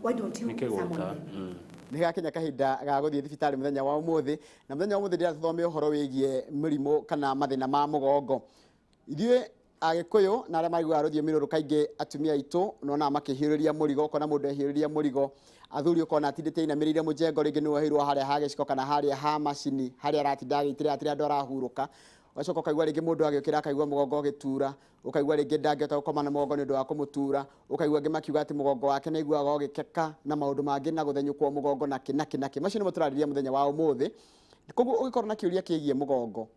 Why don't you Nĩ kĩgũta. summon them? Nĩ gakinya kahinda ga gũthiĩ thibitarĩ mũthenya wa ũmũthĩ, na mũthenya wa ũmũthĩ ndĩrenda tũthome ũhoro wĩgiĩ mĩrimũ kana mathĩna ma mũgongo. Ithuĩ Agĩkũyũ na arĩa maiguaga rũthiomi rũrũ, kaingĩ atumia aitũ nonaga makĩhiũrĩria mũrigo. Ũkona mũndũ ehiũrĩria mũrigo, athuri ũkona atindĩte ainamĩrĩire mũjengo, rĩngĩ nĩ woheirwo harĩa ha gĩciko kana harĩa ha macini harĩa aratinda agĩitĩrĩra, hatirĩ handũ arahurũka. Ũgacoka ũkaigua rĩngĩ mũndũ agĩũkĩra akaigua mũgongo ũgĩtura, ũkaigua rĩngĩ ndangĩhota gũkoma na mũgongo nĩ ũndũ wa kũmũtura, ũkaigua angĩ makiuga atĩ mũgongo wake nĩ aiguaga ũgĩkeka na maũndũ mangĩ na gũthenyũkwo mũgongo na kĩ na kĩ na kĩ. Macio nĩmo tũrarĩrĩria mũthenya wa ũmũthĩ. Koguo ũngĩkorwo na kĩũria kĩgiĩ mũgongo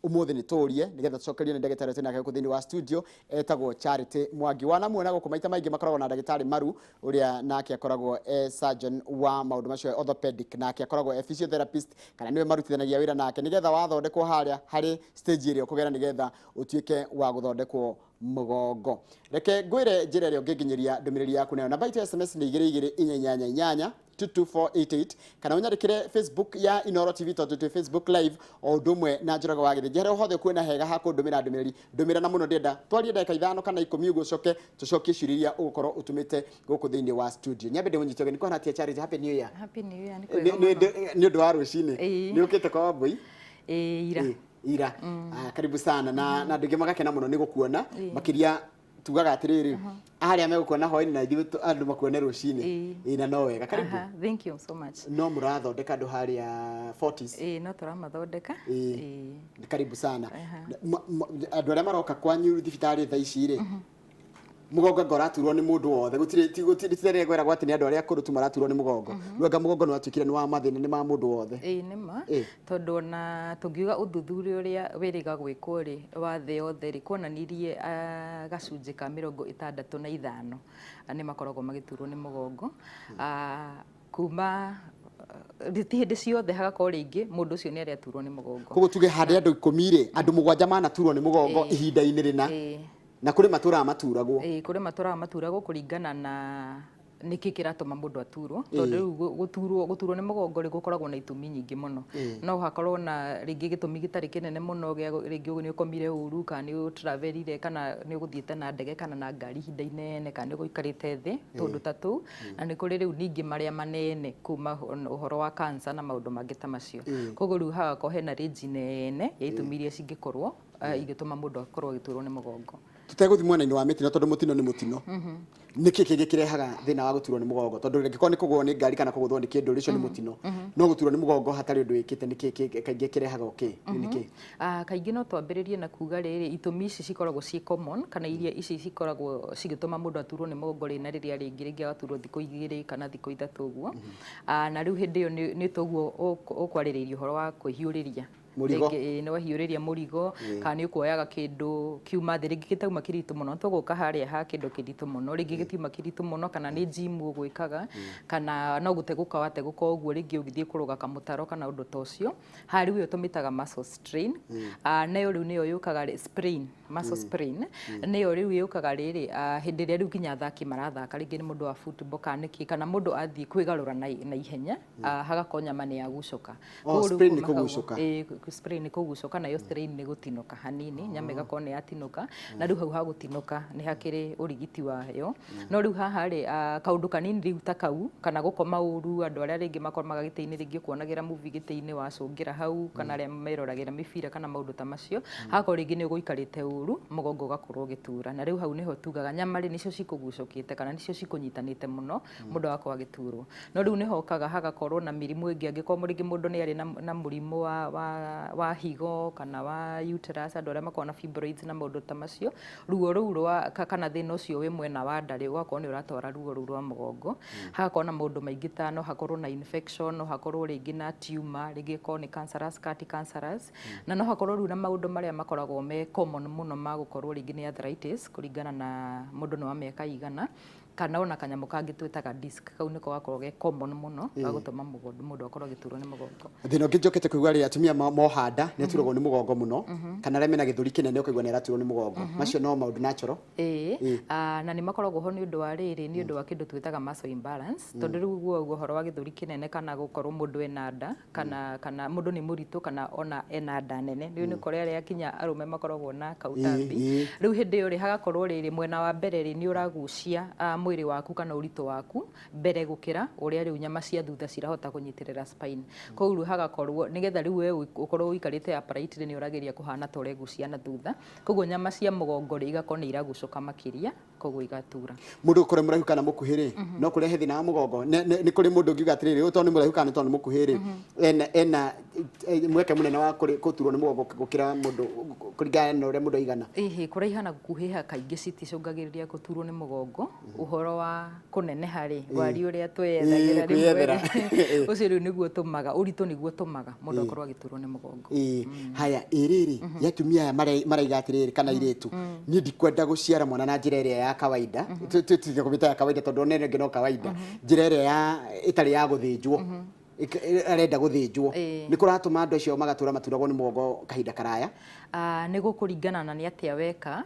ũmũthĩ, nĩ tũrie nĩgetha tũcokerio nĩ ndagĩtarĩ twĩ nake gũkũ thĩinĩ wa studio, etagwo Charity Mwangi. Wanamuona gũkũ maita maingĩ makoragwo na ndagĩtarĩ Maru, ũrĩa nake akoragwo e surgeon wa maũndũ macio orthopedic, nake akoragwo e physiotherapist, kana nĩwe marutithanagia wĩra nake nĩgetha wathondekwo harĩa harĩ stage ĩrĩa ũkũgera nĩgetha ũtuĩke wa gũthondekwo mũgongo. Reke ngwĩre njĩra ĩrĩa ũngĩnginyĩria ndũmĩrĩri yaku nayo. Namba itũ ya SMS nĩ 22488, 22488, kana ũnyandĩkĩre Facebook ya Inoro TV, tondũ twĩ Facebook Live o ũndũ ũmwe na Njoroge wa Gĩthĩnji. Harĩa hothe ũkuona hega ha kũndũmĩra ndũmĩrĩri, ndũmĩra na mũno. Ndĩrenda twarie ndagĩka 5 kana 10 ũguo, ũcoke tũcokie ciũria iria ũgũkorwo ũtũmĩte gũkũ thĩinĩ wa studio. Nyambe ndĩmũnyite ũgeni. Kwana atia, Charity? Happy New Year. Happy New Year, nĩ Nĩ kwega mũno. Nĩ ũndũ wa rũcinĩ. Ĩĩ. Nĩ ũkĩte kwa Wambui? Ĩĩ, ira. Ĩ, ira. Ah, karibu sana na andũ aingĩ magakena mũno nĩ gũkuona. Makĩria tugaga atĩrĩrĩ, arĩa megũkuona hwaĩ-inĩ na ithuĩ andũ makuone rũcinĩ. Ĩ, na no wega, karibu. Aha, thank you so much. No mũrathondeka andũ harĩa Fortis? Ĩĩ, no tũramathondeka. Ĩĩ. Karibu sana. Andũ arĩa maroka kwanyu thibitarĩ thaa ici rĩ, mũgongo anga ũraturwo nĩ mũndũ wothe? Gũtirĩ gũtirĩ titarĩ kwĩragwo atĩ nĩ andũ arĩa akũrũ tu maraturwo nĩ mũgongo. Rĩu anga mũgongo nĩ watuĩkire nĩ wa mathĩna, nĩ ma mũndũ wothe? Ĩĩ, nĩ ma. Tondũ ona tũngiuga ũthuthuria ũrĩa wĩrĩga gwĩkwo rĩ, wa thĩ yothe rĩ, kuonanirie gacunjĩ ka 65 nĩ makoragwo magĩturwo nĩ mũgongo. Kuma ti hĩndĩ ciothe hagakorwo rĩngĩ mũndũ ũcio nĩ arĩ aturwo nĩ mũgongo. Koguo tuge harĩ andũ 10 rĩ, andũ mũgwanja manaturwo nĩ mũgongo ihinda-inĩ rĩna. Na kũrĩ matũraga maturagwo. Ĩĩ, kũrĩ matũraga maturagwo kũringana na nĩkĩ kĩratũma mũndũ aturwo, tondũ rĩu gũturwo nĩ mũgongo rĩ, gũkoragwo na itũmi nyingĩ mũno. No hakorwo na rĩngĩ gĩtũmi gĩtarĩ kĩnene mũno gĩa rĩngĩ nĩ ũkomire ũru, kana nĩ ũtravelire, kana nĩ ũgũthiĩte na ndege kana na ngari ihinda inene, kana nĩ ũgũikarĩte thĩ, tũndũ ta tũu. Na nĩ kũrĩ rĩu ningĩ marĩa manene kuma ũhoro wa cancer na maũndũ mangĩ ta macio. Koguo rĩu hagakorwo hena range nene ya itũmi iria cingĩkorwo igĩtũma mũndũ akorwo agĩturwo nĩ mũgongo. Tũtegũthiĩ mwena-inĩ wa mĩtino, tondũ mũtino nĩ mũtino, nĩkĩ kĩngĩ kĩrehaga thĩna wa gũturwo nĩ mũgongo? Tondũ rĩngĩkorwo nĩ kũgũo nĩ ngari kana kũgũthwo nĩ kĩndũ, rĩcio nĩ mũtino, no gũturwo nĩ mũgongo hatarĩ ũndũ wĩkĩte, nĩkĩ kaingĩ kĩrehaga ũkĩ nĩ nĩkĩ? Ah, kaingĩ no twambĩrĩrie na kuga rĩrĩ, itũmi ici cikoragwo ciĩ common, kana iria ici cikoragwo cigĩtũma mũndũ aturwo nĩ mũgongo rĩ na rĩrĩa rĩngĩ rĩngĩ agaturwo thikũ 2 kana thikũ 3 ũguo. Ah, na rĩu hĩndĩ ĩyo nĩ toguo ũkwarĩrĩirie ũhoro wa kwĩhiũrĩria mũrigo. Rĩngĩ, ĩĩ, nĩ wahiũrĩria mũrigo kana nĩ ũkuoyaga kĩndũ kiuma thĩ, rĩngĩ gĩtauma kĩritũ mũno. Tũgũka harĩa ha kĩndũ kĩritũ mũno, rĩngĩ gĩtiuma kĩritũ mũno, kana nĩ gym ũgwĩkaga, kana no gũtegũka wategũka ũguo, rĩngĩ ũgĩthiĩ kũrũga kamũtaro kana ũndũ ta ũcio. Haha rĩu ĩyo tũmĩtaga muscle strain. Ah, nayo rĩu nĩyo yũkaga sprain, muscle sprain nĩyo rĩu yũkaga rĩrĩ, hĩndĩ ĩrĩa rĩu nginya athaki marathaka, rĩngĩ nĩ mũndũ wa football kana nĩkĩ, kana mũndũ athiĩ kwĩgarũra na ihenya, hagakorwo nyama nĩ yagucũka. Oh, Koguo rĩu sprain nĩ kuma hau- kũgucũka. Ĩĩ, sprain nĩ kũgucũka, nayo strain nĩ gũtinũka hanini, nyama ĩgakorwo nĩ yatinũka. Na rĩu hau ha gũtinũka nĩ hakĩrĩ ũrigiti wayo. No rĩu haha rĩ, kaũndũ kanini rĩu ta kau, kana gũkoma ũru, andũ arĩa rĩngĩ makomaga gĩtĩ-inĩ, rĩngĩ ũkuonagĩra movie gĩtĩ-inĩ wacũngĩra hau, kana arĩa meroragĩra mĩbira kana maũndũ ta macio, hagakorwo rĩngĩ nĩ ũgũikarĩte ũru, mũgongo ũgakorwo ũgĩtura. Na rĩu hau nĩho tugaga nyama rĩ, nĩcio cikũgucũkĩte kana nĩcio cikũnyitanĩte mũno, mũndũ agakorwo agĩturwo. No rĩu nĩho okaga hagakorwo na mĩrimũ ĩngĩ, angĩkorwo rĩngĩ mũndũ nĩ arĩ na mũrimũ wa higo kana wa uterus, andũ arĩa makoragwo na fibroids na maũndũ ta macio, ruo rũu rwa kana thĩna ũcio wĩ mwena wa nda rĩ, ũgakorwo nĩ ũratwara ruo rũu rwa mũgongo. Hagakorwo na maũndũ maingĩ ta no hakorwo na infection, no hakorwo rĩngĩ na tumor, rĩngĩ ĩkorwo nĩ cancerous kana ti cancerous, na no hakorwo rĩu na maũndũ marĩa makoragwo me common mũno ma gũkorwo rĩngĩ nĩ arthritis, kũringana na mũndũ nĩ wa mĩaka igana, kana ona kanyamũ kangĩ twĩtaga disc, kau nĩko gakoragwo ge common mũno ga gũtũma mũndũ akorwo agĩturwo nĩ mũgongo. Thĩna ũngĩ njokete kũigua rĩ, atumia moha nda nĩ aturagwo nĩ mũgongo mũno, kana arĩa mena gĩthũri kĩnene ũkaigua nĩ araturwo nĩ mũgongo. Macio no maũndũ natural? Ĩĩ, na nĩ makoragwo ho nĩ ũndũ wa rĩrĩ, nĩ ũndũ wa kĩndũ twĩtaga muscle imbalance, tondũ rĩu ũguo ũguo ũhoro wa gĩthũri kĩnene kana gũkorwo mũndũ ena nda kana mũndũ nĩ mũritũ kana ona ena nda nene, rĩu nĩ kũrĩ arĩa kinya arũme makoragwo na kautambi. Rĩu hĩndĩ ĩyo rĩ, hagakorwo rĩrĩ mwena wa mbere rĩ, nĩ ũragucia. mwĩrĩ waku kana ũritũ waku mbere gũkĩra ũrĩa rĩu nyama cia thutha cirahota kũnyitĩrĩra spine. Koguo rĩu hagakorwo nĩgetha rĩu we ũkorwo ũikarĩte upright rĩ, nĩ ũrageria kũhana ta ũregucia na thutha, koguo nyama cia mũgongo rĩ, igakorwo nĩ iragucũka makĩria, koguo igatura. Mũndũ ũkorwo mũraihu kana mũkuhĩ rĩ, no kũrehe thĩna wa mũgongo? Nĩ kũrĩ mũndũ ũngiuga atĩrĩrĩ, ũyũ tondũ nĩ mũraihu kana tondũ nĩ mũkuhĩ rĩ, ena mweke mũnene wa gũturwo nĩ mũgongo gũkĩra mũndũ kũringana na ũrĩa mũndũ aigana? Ĩhĩ, kũraiha na gũkuhĩha kaingĩ citicũngagĩrĩria gũturwo nĩ mũgongo. Ũhoro wa kũneneha rĩ, wariĩ ũrĩa twĩyethagĩra rĩmwe kwĩyethera. Rĩ, ũcio rĩu nĩguo ũtũmaga, ũritũ nĩguo ũtũmaga mũndũ akorwo agĩturwo nĩ mũgongo. Ĩĩ, haya, ĩrĩrĩ ya atumia aya maraiga atĩrĩrĩ, kana airĩtu, niĩ ndikwenda gũciara mwana na njĩra ĩrĩa ya kawaida. Tutige kũmĩta ya kawaida tondũ ona ĩno ĩngĩ no kawaida, njĩra ĩrĩa ya ĩtarĩ ya gũthĩnjwo. Arenda gũthĩnjwo. Nĩ kũratũma andũ acio magatũra maturagwo nĩ mũgongo kahinda karaya? Ah, nĩ gũkũringana na nĩ atĩa weka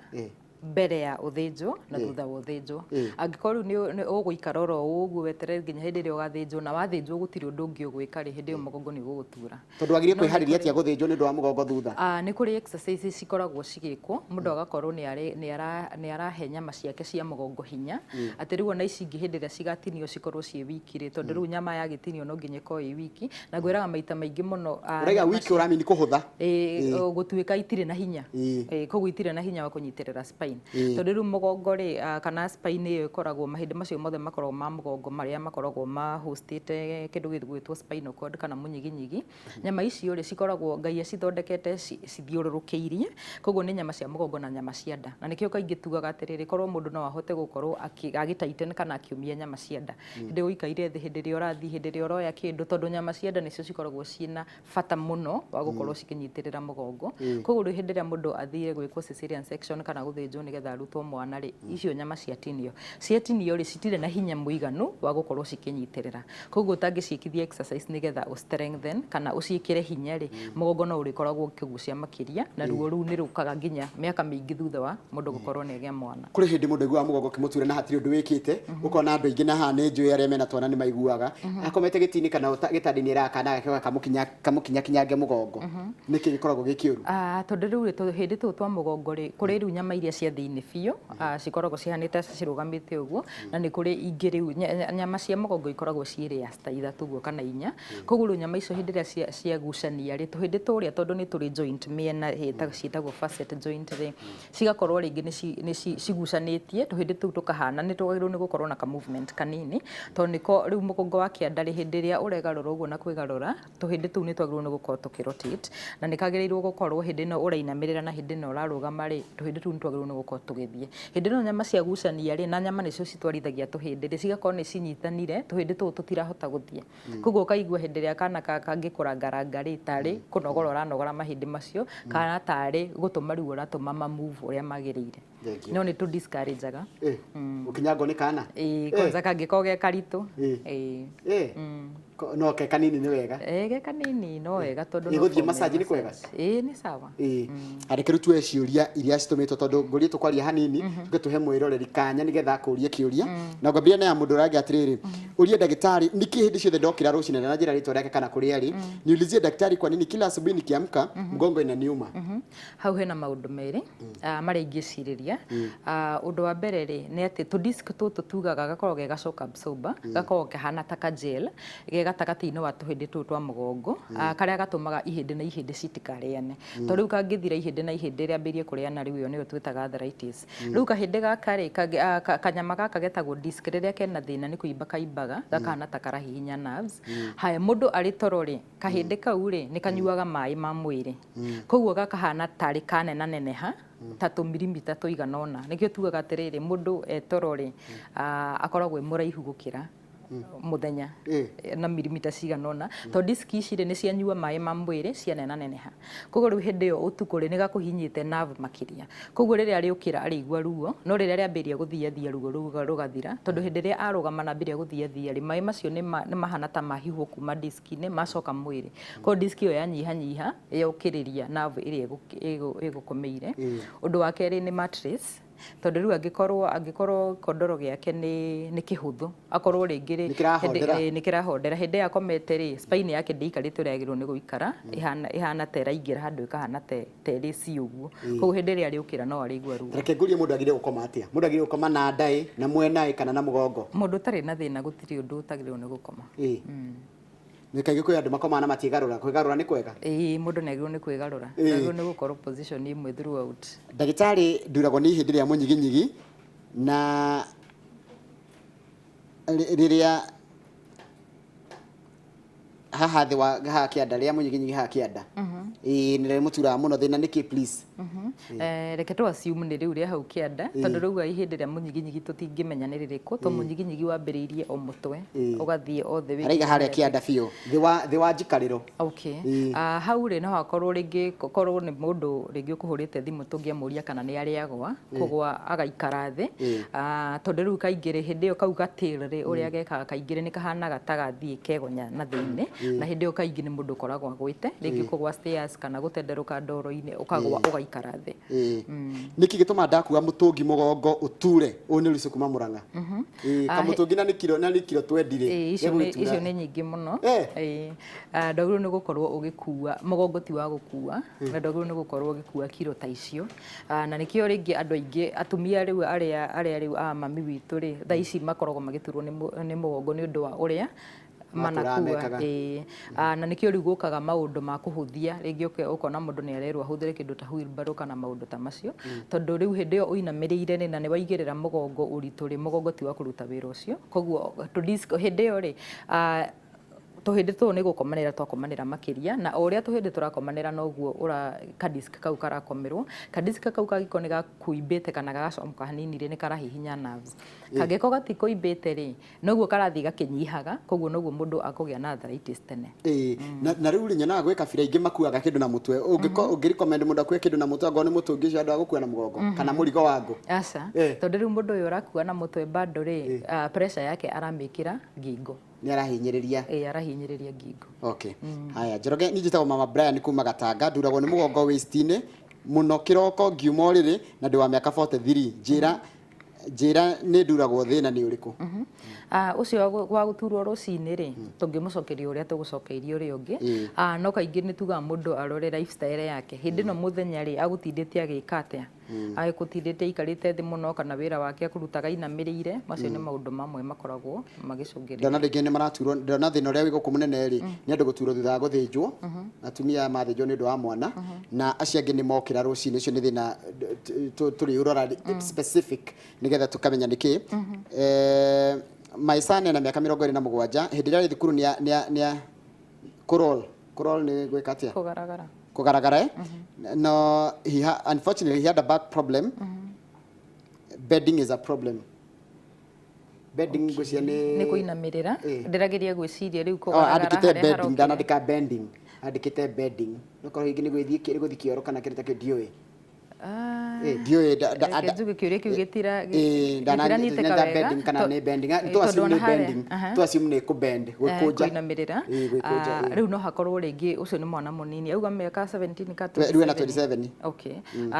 mbere ya ũthĩnjwo na thutha wa ũthĩnjwo. Angĩkorwo rĩu nĩ ũgũikara oro ũguo weterere nginya hĩndĩ ĩrĩa ũgathĩnjwo, na wathĩnjwo gũtirĩ ũndũ ũngĩ ũgwĩka rĩ, hĩndĩ ĩyo mũgongo nĩ ũgũgũtura. Tondũ wagĩrĩire kwĩharĩria atĩa gũthĩnjwo nĩ ũndũ wa mũgongo thutha? Ah, nĩ kũrĩ exercises cikoragwo cigĩkwo, mũndũ agakorwo nĩ arahe nyama ciake cia mũgongo hinya, atĩ rĩu ona ici ingĩ hĩndĩ ĩrĩa cigatinio cikorwo ciĩ wiki rĩ, tondũ rĩu nyama yagĩtinio no nginya ĩkorwo ĩ wiki, na ngwĩraga maita maingĩ mũno, Ũraiga nyama wiki, ũramini kũhũtha? Ĩĩ, gũtuĩka itirĩ na hinya. Ĩĩ, koguo itirĩ na hinya wa kũnyitĩrĩra spine, tondũ rĩu mũgongo rĩ, kana spine ĩyo ĩkoragwo, mahĩndĩ macio mothe makoragwo ma mũgongo marĩa makoragwo ma hostĩte kĩndũ gĩgwĩtwo spinal cord kana mũnyiginyigi. Nyama icio rĩ, cikoragwo Ngai acithondekete cithiũrũrũkĩirie, koguo nĩ nyama cia mũgongo na nyama cia nda, na nĩkĩo kaingĩ tugaga atĩrĩrĩ, korwo mũndũ no ahote gũkorwo agĩ tighten kana akĩũmia nyama cia nda hĩndĩ ĩrĩa ũikaire thĩ, hĩndĩ ĩrĩa ũrathiĩ, hĩndĩ ĩrĩa ũroya kĩndũ, tondũ nyama cia nda nĩcio cikoragwo ciĩna bata mũno wa gũkorwo cikĩnyitĩrĩra mũgongo. Koguo rĩu hĩndĩ ĩrĩa mũndũ athire gwĩkwo cesarean section kana gũthĩnjwo nĩgetha arutwo mwana rĩ, icio nyama ciatinio ciatinio rĩ, citirĩ na hinya mũiganu wa gũkorwo cikĩnyitĩrĩra. Koguo ũtangĩciĩkithia exercise nĩgetha ũ strengthen kana ũciĩkĩre hinya rĩ, mũgongo no ũrĩkoragwo ũkĩgucia makĩria, na ruo rũu nĩ rũkaga nginya mĩaka mĩingĩ thutha wa mũndũ gũkorwo nĩ agĩa mwana. Kũrĩ hĩndĩ mũndũ aiguaga mũgongo ũkĩmũtura na hatirĩ ũndũ wĩkĩte. Ũkona andũ aingĩ, na haha nĩ njũĩ arĩa mena twana nĩ maiguaga akomete gĩtĩ-inĩ kana gĩtanda-inĩ, eraga kana gake kamũkinya kinyange mũgongo. Nĩkĩ gĩkoragwo gĩ kĩũru? Ah, tondũ rĩu rĩ, tũhĩndĩ tũtũ twa mũgongo rĩ, kũrĩ rĩu nyama iria cia thĩinĩ biũ, cikoragwo cihanĩte cirũgamĩte ũguo, na nĩ kũrĩ ingĩ rĩu nyama cia mũgongo ikoragwo ciĩ layers ta ithatũ ũguo kana inya. Koguo rĩu nyama icio hĩndĩ ĩrĩa ciagucania rĩ, tũhĩndĩ tũrĩa, tondũ nĩ tũrĩ joint mĩena ciĩtagwo facet joint rĩ, cigakorwo rĩngĩ nĩ cigucanĩtie, tũhĩndĩ tũu tũkahana nĩ twagĩrĩirwo nĩ gũkorwo na ka movement kanini, tondũ nĩko rĩu mũgongo wa kĩanda rĩ, hĩndĩ ĩrĩa ũregarũra ũguo na kwĩgarũra, tũhĩndĩ tũu nĩ twagĩrĩirwo nĩ gũkorwo tũkĩ rotate, na nĩ kagĩrĩirwo gũkorwo hĩndĩ ĩno ũrainamĩrĩra na hĩndĩ ĩno ũrarũgama rĩ, tũhĩndĩ tũu nĩ twagĩrĩirwo nĩ gũkorwo tũgĩthiĩ. Hĩndĩ ĩno nyama ciagucania rĩ, na nyama nĩcio citwarithagia tũhĩndĩ rĩ, cigakorwo nĩ cinyitanire, tũhĩndĩ tũu tũtirahota gũthiĩ. Koguo ũkaigua hĩndĩ ĩrĩa kana kangĩkũrangaranga rĩ, tarĩ kũnogora ũranogora mahĩndĩ macio, kana tarĩ gũtũma rĩu ũratũma ma move ũrĩa magĩrĩire. Thank you. No nĩ tũ discourage-aga. Gũkinyangwo nĩ kana? Ĩĩ, kwanza kangĩkorwo ge karitũ. Ĩĩ. No ke kanini nĩ wega? Ĩĩ, ge kanini no wega tondũ no Gũthiĩ form ya massage nĩ kwega? Massage. Ĩĩ, nĩ sawa. Ĩĩ, reke rĩu tuoe ciũria iria citũmĩtwo, tondũ ngũrie tũkwaria hanini, tuge tũhe mwĩroreri kanya nĩgetha akũrie kĩũria. Na ngwambĩrĩria na ya mũndũ ũrangĩ atĩrĩrĩ, ũrie ndagĩtarĩ nĩkĩ hĩndĩ ciothe ndokĩra rũcinĩ, na njĩra rĩtwa rĩake kana kũrĩa arĩ, niulizie daktari kwa nini kila asubuhi nikiamka mgongo inaniuma. Hau hena maũndũ merĩ marĩa ingĩcirĩria. Ũndũ wa mbere rĩ, nĩ atĩ tũ disc tũtũ tugaga gakoragwo ge ga shock absorber, gakoragwo kahana ta ka gel ge gatagatĩ-inĩ wa tũhĩndĩ tũtũ twa mũgongo, karĩa gatũmaga ihĩndĩ na ihĩndĩ citikarĩane, tondũ rĩu kangĩthira ihĩndĩ na ihĩndĩ rĩambĩrĩrie kũrĩana rĩu, ĩyo nĩyo twĩtaga arthritis. Rĩu kahĩndĩ gaka rĩ, kanyama gaka getagwo disc, rĩrĩa kena thĩna nĩ kũimba kaimbaga gakahana ta karahihinya nerves. Haya, mũndũ arĩ toro rĩ, kahĩndĩ kau rĩ, nĩ kanyuaga maĩ ma mwĩrĩ, koguo gakahana tarĩ kanenaneneha ta tũmirimita tũigana ũna. Nĩkĩo tugaga atĩrĩrĩ, mũndũ e toro rĩ, akoragwo e mũraihu gũkĩra mũthenya na mirimita cigana ũna, tondũ disc ici rĩ, nĩ cianyua maĩ ma mwĩrĩ cianenaneneha. Koguo rĩu hĩndĩ ĩyo ũtukũ rĩ, nĩ gakũhinyĩte nerve makĩria, koguo rĩrĩa arĩũkĩra arĩigua ruo, no rĩrĩa rĩambĩrĩria gũthiathia ruo rũu rũgathira, tondũ hĩndĩ ĩrĩa arũgama na ambĩrĩria gũthiathia rĩ, maĩ macio nĩ mahana ta mahihwo kuma disc-inĩ macoka mwĩrĩ. Koguo disc ĩyo yanyihanyiha yokĩrĩria nerve ĩrĩa ĩgũkomeire. Ũndũ wa kerĩ nĩ mattress. Tondũ rĩu angĩkorwo kondoro gĩake nĩ kĩhũthũ, akorwo rĩngĩ rĩ Nĩ kĩrahondera. Nĩ kĩrahondera, hĩndĩ ĩyo akomete rĩ, spine yake ndĩikarĩte ũrĩa yagĩrĩirwo nĩ gũikara, ĩhana ta ĩraingĩra handũ, ĩkahana ta ĩrĩ C ũguo. Koguo hĩndĩ ĩrĩa arĩũkĩra no arĩigua ruo. Reke ngũrie, mũndũ agĩrĩire gũkoma atĩa? Mũndũ agĩrĩire gũkoma na ndaĩ, na mwena ĩ, kana na mũgongo? Mũndũ ũtarĩ na thĩna, gũtirĩ ũndũ ũtagĩrĩirwo nĩ gũkoma. Ĩ nĩ kaingĩ kwĩ andũ makomaga na matiĩgarũra. Kwĩgarũra nĩ kwega? Ĩĩ, mũndũ nĩ agĩrĩirwo nĩ kwĩgarũra. Ndagĩrĩirwo nĩ gũkorwo position ĩmwe throughout. Ndagĩtarĩ, nduragwo nĩ ihĩndĩ rĩa mũnyiginyigi na rĩrĩa haha thĩ wa haha kĩanda rĩa mũnyiginyigi, haha kĩanda, ĩĩ, nĩ rĩmũturaga mũno. Thĩna nĩkĩ, please? Reke tũ assume nĩ rĩu rĩa hau kĩanda, tondũ rĩu ihĩndĩ rĩa mũnyiginyigi tũtingĩmenya nĩ rĩrĩkũ, to mũnyiginyigi wambĩrĩirie o mũtwe ũgathiĩ all the way Araiga nginya harĩa kĩanda biũ, thĩ wa njikarĩro. Okay. Ĩĩ. Hau rĩ, no hakorwo rĩngĩ korwo nĩ mũndũ rĩngĩ ũkũhũrĩte thimũ, tũngĩamũria kana nĩ arĩagwa kũgwa agaikara thĩ. Tondũ rĩu kaingĩ rĩ, hĩndĩ ĩyo kau gatĩr rĩ, ũrĩa gekaga kaingĩ rĩ, nĩ kahanaga ta gathiĩ kegonya na thĩinĩ, na hĩndĩ ĩyo kaingĩ nĩ mũndũ ũkoragwo agwĩte, rĩngĩ kũgwa stairs kana gũtenderũka ndoro-inĩ, ũkagwa ũgaikara thĩ. Ĩĩ. Nĩkĩ gĩtũmaga ndakua mũtũngi mũgongo ũture? Ũyũ nĩ Lucy kuma Mũrang'a. Ĩĩ, kamũtũngi na nĩ kiro 20 rĩ. Ĩĩ, icio gĩgũgĩtura. Icio nĩ nyingĩ mũno. Ĩĩ. Ndwagĩrĩirwo nĩ gũkorwo ũgĩkua, mũgongo ti wa gũkua, na ndwagĩrĩirwo nĩ gũkorwo ũgĩkua kiro ta icio. Na nĩkĩo rĩngĩ andũ aingĩ, atumia rĩu arĩa rĩu a mami witũ rĩ, thaa ici makoragwo magĩturwo nĩ mũgongo nĩ ũndũ wa ũrĩa matũraga manakua. Mekaga. Ĩĩ. Na nĩkĩo rĩu gũkaga maũndũ ma kũhũthia, rĩngĩ ũkona mũndũ nĩ arerwo ahũthĩre kĩndũ ta wheelbarrow kana maũndũ ta macio, tondũ rĩu hĩndĩ ĩyo ũinamĩrĩire rĩ, na nĩ waigĩrĩra mũgongo ũritũ rĩ, mũgongo ti wa kũruta wĩra ũcio. Koguo hĩndĩ ĩyo rĩ, tũhĩndĩ tũũ nĩ gũkomanĩra twakomanĩra makĩria, na o ũrĩa tũhĩndĩ tũrakomanĩra, noguo ũra kadisk kau karakomerwo. Kadisk kau kangĩkorwo nĩ gakuimbĩte kana gagacomoka hanini rĩ, nĩ karahihinya nerves. Kangĩkorwo gatikũimbĩte rĩ, noguo karathiĩ gakĩnyihaga, koguo noguo mũndũ akũgĩa na arthritis tene. Ĩĩ, na rĩu rĩ, nyonaga gwĩ kabira ingĩ makuaga kĩndũ na mũtwe. Ũngĩ recommend mũndũ akue kĩndũ na mũtwe, angorwo nĩ mũtũngi ũcio andũ a gũkua na mũgongo kana mũrigo wa ngũ? Aca. Tondũ rĩu mũndũ ũyũ ũrakua na mũtwe bado rĩ, pressure yake aramĩkĩra ngingo. Nĩ arahinyĩrĩria. Ĩĩ, arahinyĩrĩria ngingo. Okay, haya, Njoroge, niĩ njĩtagwo Mama Brian kuma Gatanga. Nduragwo nĩ mũgongo waist-inĩ mũno kĩroko ngiuma ũrĩrĩ, na ndĩ wa mĩaka 43. Njĩra nĩ nduragwo, thĩna nĩ ũrĩkũ? Ũcio wa gũturwo rũcinĩ rĩ, tũngĩmũcokeria ũrĩa tũgũcokeirie ũrĩa ũngĩ. No kaingĩ nĩ tugaga mũndũ arore lifestyle yake hĩndĩ ĩno mũthenya rĩ, agũtindĩte agĩka atĩa, agĩkũtindĩte aikarĩte thĩ mũno, kana wĩra wake akũrutaga ainamĩrĩire. Macio nĩ maũndũ mamwe makoragwo magĩcũngĩrĩria. Ndona rĩngĩ nĩ maraturwo, ndona thĩna ũrĩa wĩ gũkũ mũnene rĩ, nĩ andũ gũturwo thutha wa gũthĩnjwo, atumia aya mathĩnjwo nĩ ũndũ wa mwana, na acio angĩ nĩ mokĩra rũcinĩ. Ũcio nĩ thĩna tũrĩũrora specific nĩgetha tũkamenya nĩkĩ. My son ena mĩaka 27. Hĩndĩ ĩrĩa arĩ thukuru nĩ kũroll. Kũroll nĩ gwĩka atĩa? Kũgaragara. Kũgaragara, eh? No unfortunately he had a back problem. Bedding is a problem. Bedding ngwĩciria nĩ Nĩ kũinamĩrĩra. Ndĩrageria gwĩciria rĩu Oh, kũgaragara andĩkĩte harĩa bedding. harokire. Ndanandĩka bending, andĩkĩte bedding. Nokorwo hihi nĩ gũthiĩ kĩoro kana kĩndũ ta kĩu, ndiũĩ. Ndiũĩ. Reke njuge kĩũria kĩu gĩtira gĩtiranyitĩka Nda wega. bending kana nĩ bending. Tu Tondũ assume ona nĩ harĩa- bending. Tu assume nĩ kũbend, gwĩkũnja. Kũinamĩrĩra. Ĩĩ, gwĩkũnja. Rĩu no hakorwo rĩngĩ ũcio nĩ mwana mũnini, auga mĩaka 17 ka Rĩu ena 27. 27. Okay.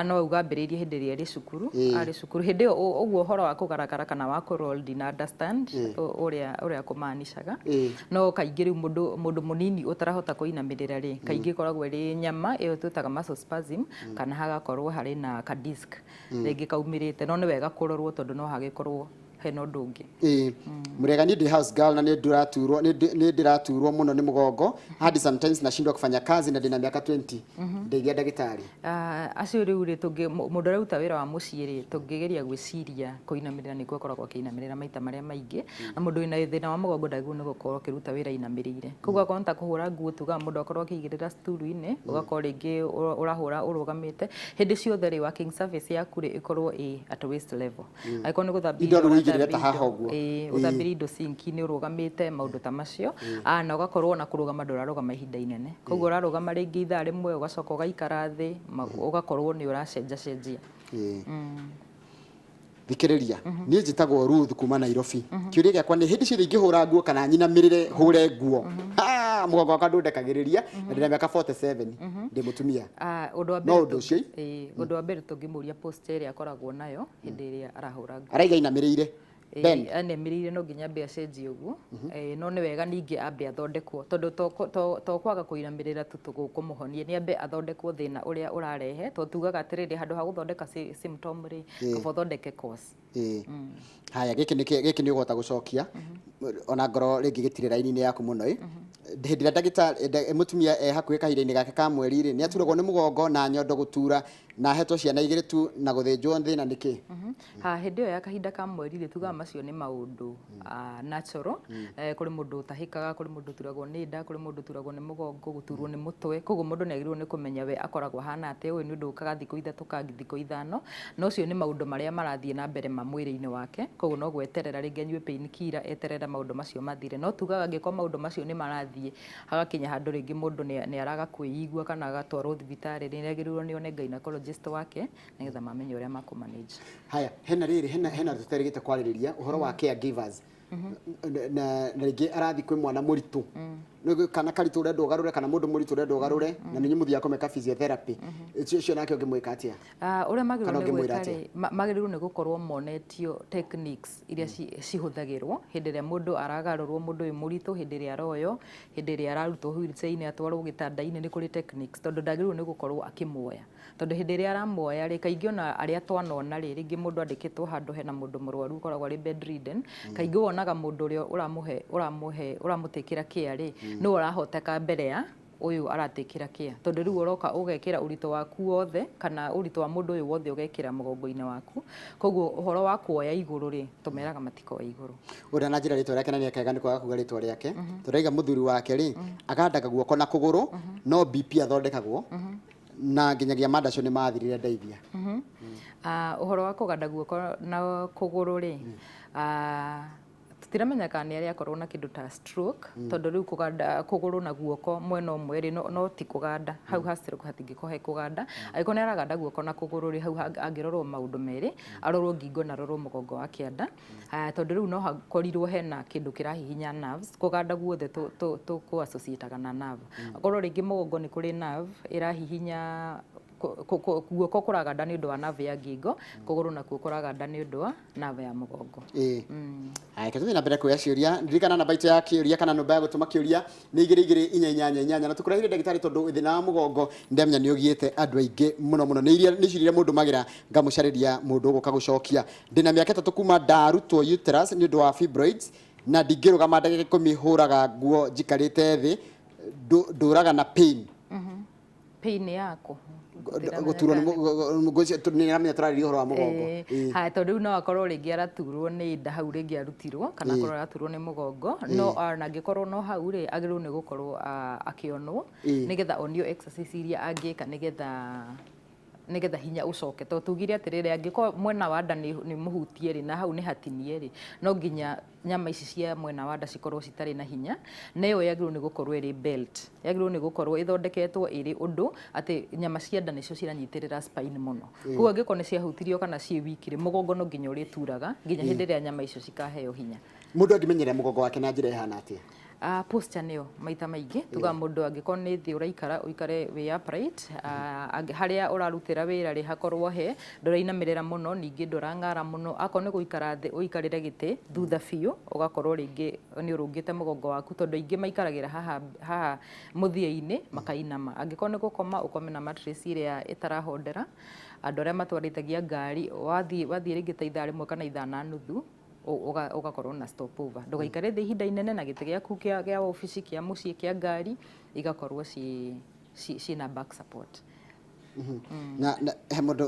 No auga ambĩrĩirie hĩndĩ ĩrĩa arĩ cukuru. Arĩ cukuru hĩndĩ ĩyo ũguo ũhoro wa kũgaragara kana wa kũroll ndina understand ũrĩa kũmanicaga. No kaingĩ rĩu mũndũ mũnini ũtarahota kũinamĩrĩra rĩ, kaingĩ ĩkoragwo ĩrĩ nyama ĩyo twĩtaga muscle spasm, kana hagakorwo harĩ na ka disc rĩngĩ kaumĩrĩte. No nĩ wega kũrorwo, tondũ no hagĩkorwo hena ũndũ ũngĩ. Ĩĩ, mũrega, niĩ ndĩ house girl na nĩ ndĩraturwo mũno nĩ mũgongo hadi sometimes nashindwa kufanya kazi, na ndĩna mĩaka 20. Ndeithia, ndagĩtarĩ. Acio rĩu rĩ, mũndũ ũraruta wĩra wa mũciĩ rĩ, tũngĩgeria gwĩciria kũinamĩrĩra nĩkuo akoragwo akĩinamĩrĩra maita marĩa maingĩ, na mũndũ wĩna thĩna wa mũgongo ndagĩrĩirwo nĩ gũkorwo akĩruta wĩra ainamĩrĩire. Koguo akorwo nĩ ta kũhũra nguo, tugaga mũndũ akorwo akĩigĩrĩra sturu-inĩ, ũgakorwo rĩngĩ ũrahũra ũrũgamĩte hĩndĩ ciothe rĩ, working surface yaku rĩ, ĩkorwo ĩ at waist level. Angĩkorwo nĩ gũthambia Indo indo, rĩu ũigĩrĩre ta ũrathambia haha indo, ũguo. Ĩĩ, ũthambĩrie indo sinki-inĩ ũrũgamĩte, maũndũ ta macio. Na ũgakorwo ona kũrũgama ndũrarũgama ihinda inene, koguo ũrarũgama rĩngĩ ithaa rĩmwe, ũgacoka ũgaikara thĩ, ũgakorwo nĩ ũracenjacenjia. Ĩĩ. Thikĩrĩria, niĩ njĩtagwo Ruth kuma Nairobi. Kĩũria gĩakwa nĩ, hĩndĩ ciothe ingĩhũra nguo kana nyinamĩrĩre hũre nguo, ha, Mũgongo wakwa ndũndekagĩrĩria na ndĩna mĩaka 47, ndĩ mũtumia. Ah, ũndũ wa No mbere ũndũ ũcio ĩĩ, ũndũ wa mbere tũngĩmũria posture ĩrĩa akoragwo nayo hĩndĩ ĩrĩa arahũra nguo. Araiga inamĩrĩire. Bend. Anĩmĩrĩire, no nginya ambe acenjie ũguo. No nĩ wega ningĩ ambe athondekwo, tondũ to kwaga kũinamĩrĩra tu tũkũmũhonia, nĩ ambe athondekwo thĩna ũrĩa ũrarehe, tondũ tugaga atĩrĩrĩ, handũ ha gũthondeka symptom rĩ, kaba ũthondeke cause. Ĩĩ. Haya, gĩkĩ nĩ gĩkĩ nĩ ũgũhota gũcokia ona ngoro rĩngĩ gĩtirĩ raini-inĩ yaku mũno. Ĩ hĩndĩ ĩrĩa ndagĩtarĩ mũtumia e hakuhĩ kahinda-inĩ gake ka mweri rĩ, nĩ aturagwo nĩ mũgongo na nyondo gũtura na ahetwo ciana igĩrĩ tu na gũthĩnjwo, thĩna nĩ kĩ? Ha hĩndĩ ĩyo ya kahinda ka mweri rĩ, tugaga macio nĩ maũndũ natural. Kũrĩ mũndũ ũtahĩkaga, kũrĩ mũndũ ũturagwo nĩ nda, kũrĩ mũndũ ũturagwo nĩ mũgongo, gũturwo nĩ mũtwe. Koguo mũndũ nĩ agĩrĩirwo nĩ kũmenya we akoragwo ahana atĩa. Ũyũ nĩ ũndũ ũkaga thikũ 3 kana thikũ 5, na ũcio nĩ maũndũ marĩa marathiĩ na mbere ma mwĩrĩ-inĩ wake. Koguo no gweterera rĩngĩ anyue pain killer, eterere maũndũ macio mathire. No tugaga angĩkorwo maũndũ macio nĩ marathiĩ hagakinya handũ rĩngĩ mũndũ nĩ araga kwĩigua kana agatwarwo thibitarĩ, nĩ agĩrĩirwo nĩ one gynecologist wake nĩgetha mamenye ũrĩa makũ manage. Haya, hena rĩrĩ, hena tũterĩgĩte kwarĩrĩria ũhoro wa caregivers na rĩngĩ arathiĩ kwĩ mwana mũritũ. Nĩ kana karitũ ũrenda ũgarũre, kana mũndũ mũritũ ũrenda ũgarũre, na nĩ mũthiaga kũmeka physiotherapy ũcio nake ũngĩmwĩka atĩa? Ũrĩa magĩrĩirwo Kana nĩ ũngĩmwĩra gwĩka atĩa? rĩ, magĩrĩirwo nĩ gũkorwo monetio techniques iria cihũthagĩrwo hĩndĩ ĩrĩa mũndũ aragarũrwo, mũndũ wĩ mũritũ, hĩndĩ ĩrĩa aroywo, hĩndĩ ĩrĩa ararutwo wheelchair-inĩ atwarwo gĩtanda-inĩ. Nĩ kũrĩ techniques, tondũ ndagĩrĩirwo nĩ gũkorwo akĩmuoya, tondũ hĩndĩ ĩrĩa aramuoya rĩ, kaingĩ ona arĩa twanona rĩ, rĩngĩ mũndũ andĩkĩtwo handũ hena mũndũ mũrwaru ũkoragwo arĩ bedridden, kaingĩ wonaga mũndũ ũrĩa ũramũhe ũramũtĩkĩra care rĩ, nĩwe ũrahoteka mbere ya ũyũ aratĩkĩra care, tondũ rĩu ũroka ũgekĩra ũritũ waku wothe kana ũritũ wa mũndũ ũyũ wothe ũgekĩra mũgongo-inĩ waku. Koguo ũhoro wa kuoya igũrũ rĩ, tũmeraga matikoe igũrũ. Ũrĩa na njĩra rĩtwa rĩake na nĩ akega nĩ kwaga kuga rĩtwa rĩake, tũraiga mũthuri wake rĩ, agandaga guoko na kũgũrũ, no BP athondekagwo na nginyagia mandaco nĩ mathirire, ndeithia. Ah, ũhoro wa kũganda guoko na kũgũrũ rĩ, tũtiramenya kana nĩ arĩa akorwo na kĩndũ ta stroke, tondũ rĩu kũganda kũgũrũ na guoko mwena ũmwe rĩ, no ti kũganda hau ha stroke, hatingĩkorwo he kũganda. Angĩkorwo nĩ araganda guoko na kũgũrũ rĩ, hau angĩrorwo maũndũ merĩ, arorwo ngingo na arorwo mũgongo wa kĩanda. Ah, tondũ rĩu no hakorirwo hena kĩndũ kĩrahihinya nerves. Kũganda guothe tũ associataga na nerve. Akorwo rĩngĩ mũgongo nĩ kũrĩ nerve ĩrahihinya, guoko kũraganda nĩ ũndũ wa nerve ya ngingo, kũgũrũ nakuo kũraganda nĩ ũndũ wa nerve ya mũgongo. Ĩĩ, haya, reke tũthiĩ na mbere kuoya ciũria. Ririkana namba itũ ya kĩũria kana namba ya gũtũma kĩũria nĩ 22488, na tũkũrehire ndagĩtarĩ tondũ thĩna wa mũgongo ndamenya nĩ ũgiĩte andũ aingĩ mũno mũno. Nĩ iria nĩ ciũria iria mũndũ magĩra ngamũcarĩria mũndũ ũgũka gũcokia. Ndĩna mĩaka 3 kuma ndarutwo uterus nĩ ũndũ wa fibroids na ndingĩrũgama ndagĩka 10, hũraga nguo njikarĩte thĩ, ndũraga na pain. Pain yako? Gũturwo nĩ nĩramenya tũrarĩria ũhoro wa mũgongo. Ĩĩ. Haya, tondũ rĩu no akorwo rĩngĩ araturwo nĩ nda hau rĩngĩ arutirwo, kana akorwo araturwo nĩ mũgongo, no ona angĩkorwo no hau rĩ, agĩrĩirwo nĩ gũkorwo akĩonwo nĩgetha onio exercise iria angĩka nĩgetha hinya ũcoke, tondũ tugire atĩrĩrĩ, angĩkorwo mwena wa nda nĩ mũhutie rĩ, na hau nĩ hatinie rĩ, no nginya nyama ici cia mwena wa nda cikorwo citarĩ na hinya, na ĩyo yagĩrĩirwo nĩ gũkorwo ĩrĩ belt, yagĩrĩirwo nĩ gũkorwo ĩthondeketwo ĩrĩ ũndũ atĩ nyama cia nda nĩcio ciranyitĩrĩra spine mũno. Koguo angĩkorwo nĩ ciahutirio kana ciĩ weak rĩ, mũgongo no nginya ũrĩturaga nginya hĩndĩ ĩrĩa nyama icio cikaheo hinya. Mũndũ angĩmenyerera mũgongo wake na njĩra ĩhana atĩa? Posture nĩyo maita maingĩ tugaga mũndũ angĩkorwo nĩ thĩ ũraikara, ũikare wĩ upright. Harĩa ũrarutĩra wĩra rĩ, hakorwo he ndũrainamĩrĩra mũno, ningĩ ndũrang'ara mũno. Akorwo nĩ gũikara thĩ, ũikarĩre gĩtĩ thutha biũ, ũgakorwo rĩngĩ nĩ ũrũngĩte mũgongo waku, tondũ aingĩ maikaragĩra haha haha mũthia-inĩ makainama. Angĩkorwo nĩ gũkoma, ũkome na mattress ĩrĩa ĩtarahondera. Andũ arĩa matwarithagia ngari, wathiĩ rĩngĩ ta ithaa rĩmwe kana ithaa na nuthu, ũgakorwo na stopover, ndũgaikare thĩ ihinda inene, na gĩtĩ gĩaku kĩa obici, kĩa mũciĩ, kĩa ngari igakorwo ciĩna back support. Na he mũndũ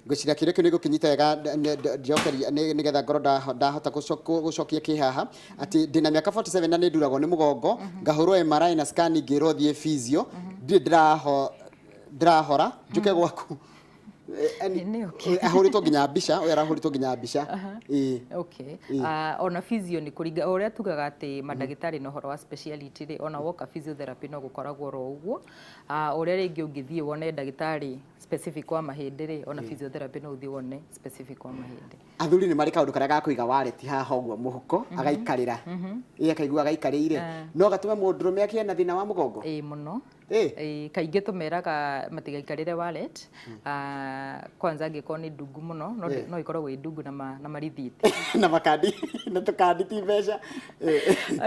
ngwĩciria kĩũria kĩu nĩ gũkĩnyita wega, njokeria nĩgetha ngorwo ndahota gũcokia kĩ haha, atĩ ndĩna mĩaka 47 na nĩ nduragwo nĩ mũgongo, ngahũrwo MRI na scan, ngĩrwo thiĩ physio, ndirĩ ndĩrahora, njũke gwaku. Nĩ okay. Ahũrĩtwo nginya mbica, ũyũ arahũrĩtwo nginya mbica. Ĩĩ. Okay. Ona physio nĩ kũringa o ũrĩa tugaga atĩ mandagĩtarĩ na ũhoro wa speciality rĩ, ona woka physiotherapy no gũkoragwo oro ũguo. Ũrĩa rĩngĩ ũngĩthiĩ wone ndagĩtarĩ specific wa mahĩndĩ rĩ, ona physiotherapy no ũthiĩ wone specific wa mahĩndĩ. Athuri nĩ marĩ kaũndũ karĩa ga kũiga wallet haha ũguo mũhuko, agaikarĩra. Ĩ, akaigua agaikarĩire. No gatũme mũndũrũme akĩe na thĩna wa mũgongo? Ĩĩ mũno. Ĩ. Ĩĩ, kaingĩ tũmeraga matigaikarĩre wallet. Kwanza angĩkorwo nĩ ndungu mũno, no no ĩkoragwo ĩ ndungu na marithiti. Na makandi, na tũkandi ti mbeca.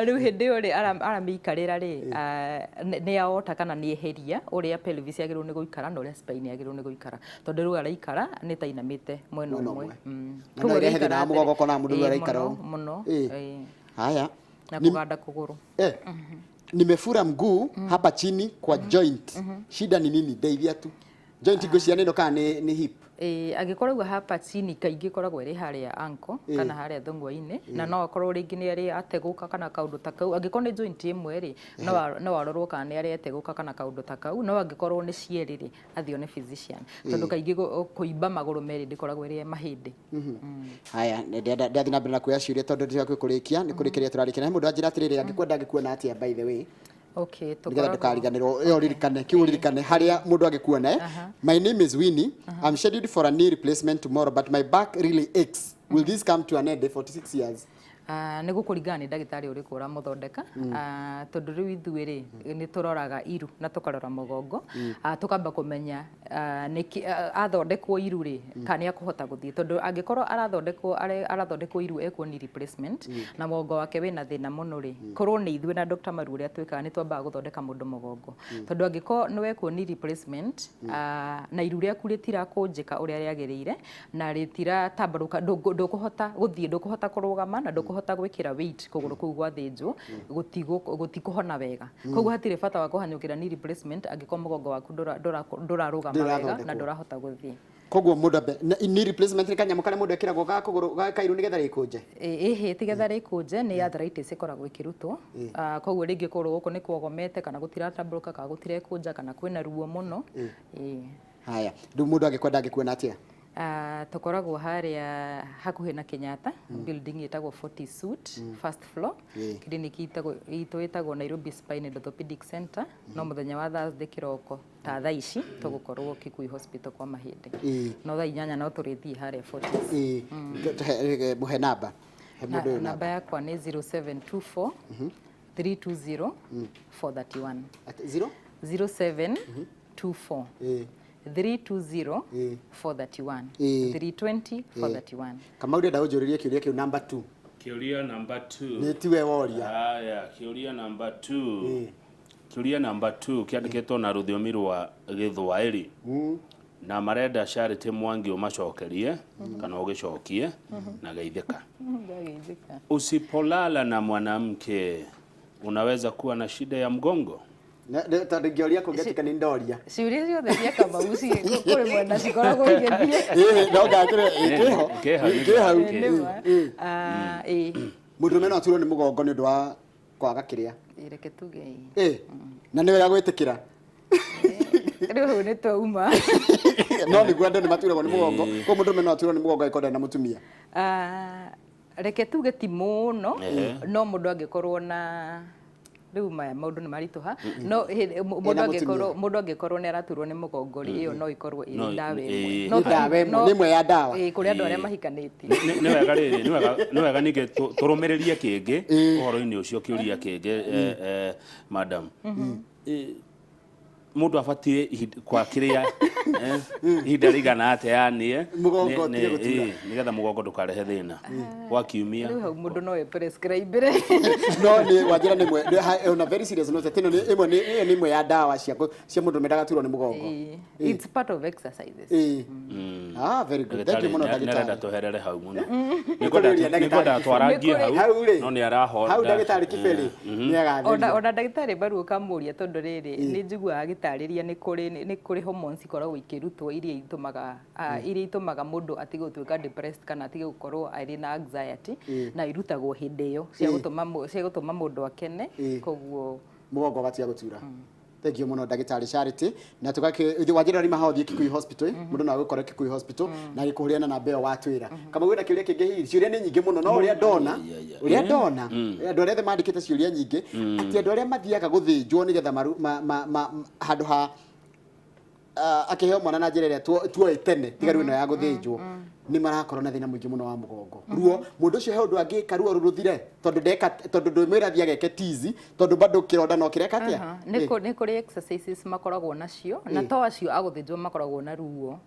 Rĩu hĩndĩ ĩyo rĩ, aramĩikarĩra rĩ, nĩ aota kana nĩ eheria ũrĩa pelvis yagĩrĩirwo nĩ gũikara na ũrĩa spine yagĩrĩirwo nĩ gũikara, tondũ rĩu araikara nĩ ta inamĩte mwena Mwena ũmwe. ũmwe. Na no ĩrehe thĩna wa mũgongo ũkona mũndũ rĩu araikara mũno ũũ. Mũno. Ĩ. Haya. Na kũganda kũgũrũ. Nimefura mguu hapa chini kwa joint. Shida ni nini? Ndeithia tu. Joint ngwĩciria nĩ ĩno kana nĩ hip? Ĩĩ, angĩkorwo rĩu hapa chini kaingĩ ĩkoragwo ĩrĩ harĩa ankle kana harĩa thũng'wa-inĩ, na no akorwo rĩngĩ nĩ arĩ ategũka kana kaũndũ ta kau. Angĩkorwo nĩ joint ĩmwe rĩ, no arorwo kana nĩ arĩ etegũka kana kaũndũ ta kau. No angĩkorwo nĩ cierĩ rĩ, athiĩ one physician, tondũ kaingĩ kũimba magũrũ merĩ ndĩkoragwo ĩrĩ ya mahĩndĩ. Haya, ndathiĩ na mbere na kuoya ciũria tondũ ndĩrĩ kũrĩkia, nĩ kũrĩkĩrĩria tũrarĩkia. Na he mũndũ anjĩra atĩrĩrĩ, angĩkwenda angĩkuona atĩa, by the way? Okay, nĩgetha tũkoragwo ndũkariganĩrwo, ĩyo ũririkane, kiu ũririkane harĩa mũndũ angĩkuona. My name is Winnie. I'm scheduled for a knee replacement tomorrow, but my back really aches. Will this come to an end? 46 years. Nĩ gũkũringana nĩ ndagĩtarĩ ũrĩkũ ũramũthondeka. Tondũ rĩu ithuĩ rĩ, nĩ tũroraga iru na tũkarora mũgongo. Tũkamba kũmenya nĩkĩ athondekwo iru rĩ, kana nĩ akũhota gũthiĩ, tondũ angĩkorwo arathondekwo iru ekwo knee replacement na mũgongo wake wĩna thĩna mũno rĩ, korwo nĩ ithuĩ na Dr. Maru ũrĩa twĩkaga nĩ twambaga gũthondeka mũndũ mũgongo, tondũ angĩkorwo nĩ wekwo knee replacement na iru rĩaku rĩtirakũnjĩka ũrĩa rĩagĩrĩire na rĩtiratambarũka, ndũkũhota gũthiĩ, ndũkũhota kũrũgama na ndũkũhota gwĩkĩra weight kũgũrũ kũu gwathĩnjwo, gũtikũhona wega. Koguo hatirĩ bata wa kũhanyũkĩra knee replacement angĩkorwo mũgongo waku ndũrarũgama wega na Ndũrathondekwo. ndũrahota gũthiĩ. Koguo mũndũ ambe knee replacement nĩ kanyamũ karĩa mũndũ ekĩragwo ga kũgũrũ ga kairu nĩgetha rĩkũnje? Ĩhĩ, tigetha rĩkũnje, nĩ arthritis ĩkoragwo ĩkĩrutwo. Koguo rĩngĩ kũgũrũ gũkũ nĩ kuogomete kana gũtiratambũrũka kana gũtirekũnja kana kwĩna ruo mũno. Ĩ. Haya, rĩu mũndũ angĩkwenda angĩkuona atĩa? Tũkoragwo harĩa hakuhĩ na Kenyatta building ĩtagwo 40 Suite, first floor. Clinic itũ ĩtagwo Nairobi Spine and Orthopedic Center. No mũthenya wa Thursday kĩroko ta thaa ici tũgũkorwo Kikuyu Hospital kwa mahĩndĩ. No thaa 8 no tũrĩthiĩ harĩa 40. Ĩ, mũhe namba, he mũndũ ũyũ namba namba. Yakwa nĩ 0724 320 431. Ati zero? 0724 320 431. 320 431. Kamau, ndĩrenda ũnjũrĩrie kĩũria kĩu namba 2. Kĩũria namba 2. Nĩ tiwe woria. Haya, kĩũria namba 2. Kĩũria namba 2 kĩandĩkĩtwo na rũthiomi rwa Gĩthwaĩri na marenda Charity Mwangi ũmacokerie kana ũgĩcokie na geithĩka. Ndageithĩka. Usipolala na mwanamke unaweza kuwa na shida ya mgongo? Tondũ ingĩoria kũngĩtuĩka nĩ ndoria. Ciũria ciothe cia Kamau kũrĩ mwena cikoragwo igĩthiĩ. Ĩĩ, no ngakĩre kĩho. Kĩho, Kĩ hau. Nĩ ma. Ĩĩ. Mũndũrũme no aturwo nĩ mũgongo nĩ ũndũ wa kwaga kĩrĩa? Ĩ, reke tuge ĩĩ. Ĩ, na nĩ wega gwĩtĩkĩra. Rĩu hau nĩ twauma. No nĩguo andũ nĩ maturagwo nĩ mũgongo, koguo mũndũrũme no aturwo nĩ mũgongo angĩkorwo ndarĩ na mũtumia? Reke tuge ti mũno, no mũndũ angĩkorwo na rĩu maya maũndũ nĩ maritũha, no mũndũ Ena angĩkorwo mũtumia. Mũndũ angĩkorwo nĩ araturwo nĩ mũgongo rĩ, ĩyo no ĩkorwo ĩrĩ ndawa ĩmwe. Nĩ ndawa ĩmwe, nĩ ĩmwe ya ndawa. Ĩĩ, kũrĩ andũ arĩa mahikanĩtie. Nĩ wega rĩrĩ, nĩ wega ningĩ tũrũmĩrĩrie kĩngĩ ũhoro-inĩ ũcio, kĩũria kĩngĩ, madam. Mũndũ abatiĩ kwa kĩrĩa ihinda rĩigana atĩa, yani Mũgongo ũtige gũtura. Nĩgetha mũgongo ndũkarehe thĩna gwa kiumia? Rĩu hau mũndũ no e-prescribe. No nĩ wanjĩra nĩ ĩmwe on a very serious note, atĩ ĩno nĩ ĩmwe ĩyo nĩ ĩmwe ya ndawa cia mũndũ ndagaturwo nĩ mũgongo. Ĩĩ. It's part of exercises. Ĩĩ. Ah, very good, thank you mũno. Nĩarenda ndagĩtarĩ. tũherere hau mũno. Nĩkũrĩria ndagĩtarĩ. Nĩngwenda twarangie hau, Hau rĩ, no nĩ araho hau ndagĩtarĩ Kibeli nĩ Ona agatheria. ona ndagĩtarĩ Mbaru ũkamũria, tondũ rĩrĩ nĩ njiguaga agĩtarĩria nĩ kũrĩ hormones ikoragwo ikĩrutwo iria itũmaga mũndũ atige gũtuĩka depressed kana atige gũkorwo arĩ na anxiety, na irutagwo hĩndĩ ĩyo cia gũtũma mũndũ akene. Koguo mũgongo ũgatiga gũtura. Thank you muno ndagĩtarĩ Charity, na tũgakĩ wanjĩra rima hau thiĩ Kikuyu Hospital, mũndũ no agũkore Kikuyu Hospital na agĩkũhũrĩra na namba ĩyo watwĩra. Kama wĩna kĩũria kĩngĩ hihi, ciũria nĩ nyingĩ mũno, no ũrĩa ndona, ũrĩa ndona andũ arĩa othe mandĩkĩte ciũria nyingĩ, atĩ andũ arĩa mathiaga gũthĩnjwo nĩgetha maru handũ ha akĩheo mwana na njĩra ĩrĩa tuoĩ tene, tiga rĩu ĩno ya gũthĩnjwo, nĩ marakorwo na thĩna mũingĩ mũno wa mũgongo, ruo. Mũndũ ũcio he ũndũ angĩka ruo rũthire, tondũ ndeka, tondũ ndwĩmwĩra athiĩ ageke tizi, tondũ bado kĩronda no kĩreka atĩa? Aha, nĩ kũrĩ exercises makoragwo nacio, na to acio a gũthĩnjwo makoragwo na ruo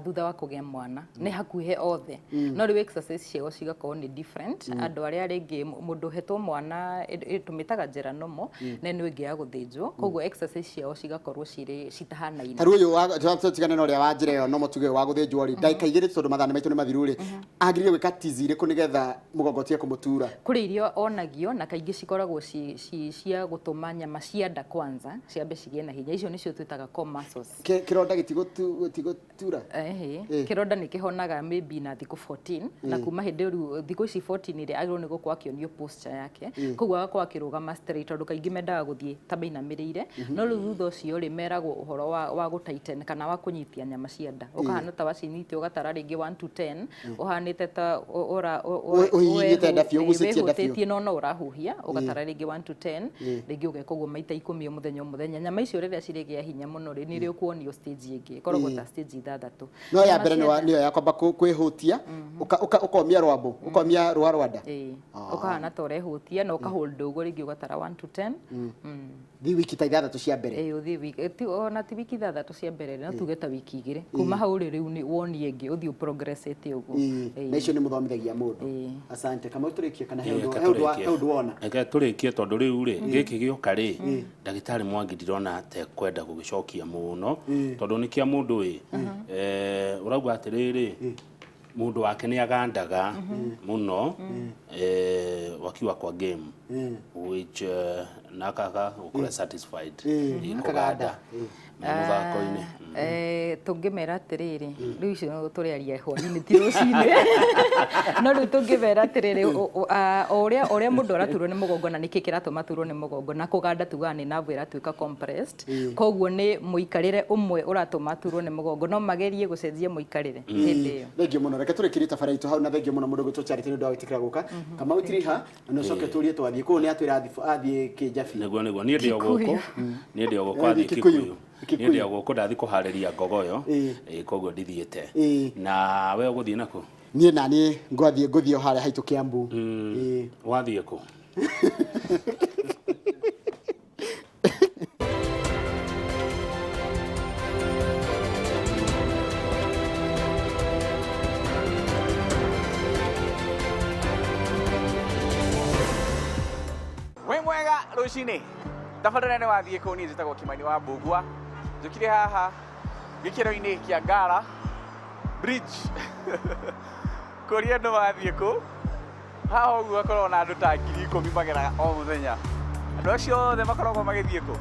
thutha wa kũgĩa mwana, nĩ hakuhĩ othe, no rĩu exercise ciao cigakorwo nĩ different. Andũ arĩa rĩngĩ mũndũ ũhetwo mwana tũmĩtaga njĩra nomo, na ĩno ĩngĩ ya gũthĩnjwo, koguo exercise ciao cigakorwo cirĩ citahanaine. Ta rĩu ũyũ tigane na ũrĩa wa njĩra ĩyo nomo, tuge ũyũ wa gũthĩnjwo rĩ, ndagĩka 2 tondũ mathaa maitũ nĩ mathiru rĩ, agĩrĩire gwĩka tizi irĩkũ nĩgetha mũgongo ũtige kũmũtura? Kũrĩ irio onagio, na kaingĩ cikoragwo cia gũtũma nyama cia nda kwanza ciambe cigĩe na hinya. Icio nĩcio twĩtaga core muscles. Kĩronda gĩtigũtura? Ehe, kĩronda nĩ kĩhonaga maybe na thikũ 14, na kuma hĩndĩ ĩyo rĩu thikũ ici 14 rĩ, agĩrĩirwo nĩ gũkorwo akĩonio posture yake, koguo agakorwo akĩrũgama straight, tondũ kaingĩ mendaga gũthiĩ ta mainamĩrĩire. No rĩu thutha ũcio rĩ, meragwo ũhoro wa gũ tighten kana wa kũnyitia nyama cia nda, ũkahana ta wacinyitia, ũgatara rĩngĩ 1 to 10, ũhanĩte ta ũhihinyĩte nda biũ, ũgucĩtie nda biũ. Wĩhũtĩtie, no ũrahuhia, ũgatara rĩngĩ 1 to 10, rĩngĩ ũgeka ũguo maita 10 o mũthenya o mũthenya. Nyama icio rĩrĩa cirĩgĩa hinya mũno rĩ, nĩrĩo ũkuonio stage ĩngĩ, ĩkoragwo ta stage 6. No ya mbere nĩyo ya kwamba kwĩhutia, ũkomia rwambũ, ũkomia rũa rwa nda. Ĩĩ, ũkahana ta ũrehutia na ũkahold ũguo, rĩngĩ ũgatara 1 to 10. Thi wiki ta 6 cia mbere. Ĩĩ, ũthiĩ wiki ona ti wiki 6 cia mbere, no tuge ta wiki 2. Kuma hau rĩ, rĩu nĩ wonie ĩngĩ, ũthiĩ ũprogresete ũguo. Na icio nĩ mũthomithagia mũndũ. Asante. Kamau, tũrĩkie kana he ũndũ wona? Reke tũrĩkie, tondũ rĩu rĩ, gĩkĩ gĩoka rĩ, ndagĩtarĩ Mwangi ndirona ta ekwenda gũgĩcokia mũno, tondũ nĩ kĩa mũndũ ĩ ũrauga atĩrĩrĩ, mũndũ wake nĩ agandaga mũno wakiwa kwa game, which na akaga gũkorwo satisfied kũganda me mũthako-inĩ. Tũngĩmera atĩrĩrĩ, rĩu icio tũrĩaria hwainĩ, ti rũcinĩ, no rĩu tũngĩmera atĩrĩrĩ, o ũrĩa mũndũ araturwo nĩ mũgongo, na nĩkĩ kĩratũma aturwo nĩ mũgongo, na kũganda tugaga nĩ nerve ĩratuĩka compressed, koguo nĩ mũikarĩre ũmwe ũratũma aturwo nĩ mũgongo, no magerie gũcenjia mũikarĩre hĩndĩ ĩyo. Thengiũ mũno. Reke tũrĩkĩrie tabara itũ hau, na thengiũ mũno mũndũ gwĩtwo Charity nĩ ũndũ wa gwĩtĩkĩra gũka. Kamau Tiriha, na ũcoke tũrie twathiĩ kũu, nĩ atwĩra athiĩ Kĩnjabi. Nĩguo, niĩ ndĩ o gũkũ, niĩ ndĩ o gũkũ, athiĩ Kikuyu. Niĩ ndĩ o gũkũ, ndathiĩ kũharĩria ngogoyo, koguo ndithiĩte. Na we ũgũthiĩ nakũ? Niĩ na niĩ ngwathiĩ, ngũthiĩ o harĩa haitũ Kiambu. Wathiĩ kũ? Wĩ mwega rũcinĩ, tabarĩra nĩ wathiĩ kũu. Niĩ njĩtagwo Kimani wa Mbugua, njũkire haha gĩkĩro-inĩ kĩa Ngara Bridge kũria andũ mathiĩ kũ. Haha ũguo hakoragwo na andũ ta 10,000 mageraga o mũthenya. Andũ acio othe makoragwo magĩthiĩ kũ?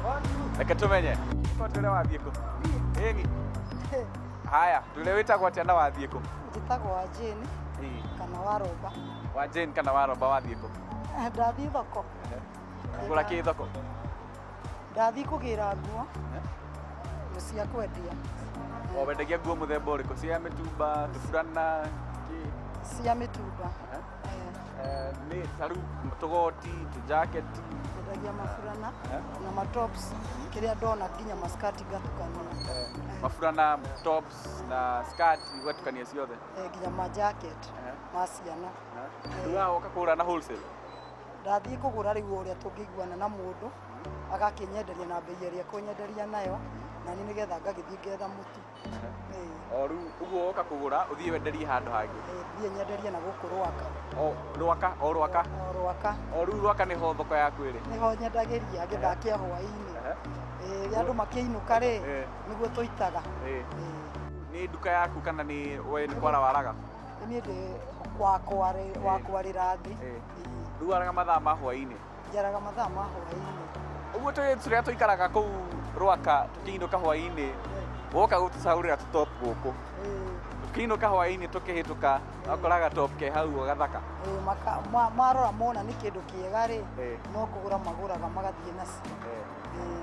Reke tũmenye. Twĩre wathiĩ kũ. Ĩni haya, twĩre wĩtagwo atĩa na wathiĩ kũ? Njĩtagwo wa Jane kana wa Romba. Wa Jane kana wa Romba, wathiĩ kũ? Ndathiĩ thoko. Kũgũra kĩ thoko? Ndathiĩ kũgĩra nguo cia kwendia. O wendagia nguo mũthemba ũrĩkũ? Cia mĩtumba, tũburana, kĩ? Cia mĩtumba. Nĩ ta rĩu tũgoti, tũjaketi? Nyendagia maburana na matops, kĩrĩa ndona, nginya maskati ngatukania. Maburana, tops na skirt, ũgatukania ciothe? Nginya majacket ma ciana. Rĩu haha ũka kũgũra na wholesale? Ndathiĩ kũgũra rĩu ũrĩa tũngĩiguana na mũndũ, agakĩnyenderia na mbei ĩrĩa ekũnyenderia nayo, na niĩ nĩgetha ngagĩthiĩ ngetha mũtu. O rĩu ũguo woka kũgũra, ũthiĩ wenderie handũ hangĩ? Thiĩ nyenderie na gũkũ Rwaka. O Rwaka, o Rwaka? O Rwaka. O rĩu Rwaka nĩho thoko yaku ĩrĩ? Nĩho nyendagĩria gĩthaa kĩa hwaĩ-inĩ. Rĩrĩa andũ makĩinũka rĩ, nĩguo tũitaga. Nĩ nduka yaku kana nĩ we nĩ kwara waraga? Niĩ ndĩ wa kwarĩra thĩ. Rĩu waraga mathaa ma hwaĩ-inĩ? Njaraga mathaa ma hwaĩ-inĩ. Ũguo tũrĩa tũikaraga kũu Rwaka tũkĩinũka hwaĩ-inĩ, woka gũtũcagũrĩra tũtop gũkũ? Tũkĩinũka hwaĩ-inĩ tũkĩhĩtũka wakoraga top ke hau gathaka. Ĩĩ, marora mona nĩ kĩndũ kĩega rĩ, Ĩĩ. no kũgũra magũraga magathiĩ nacio.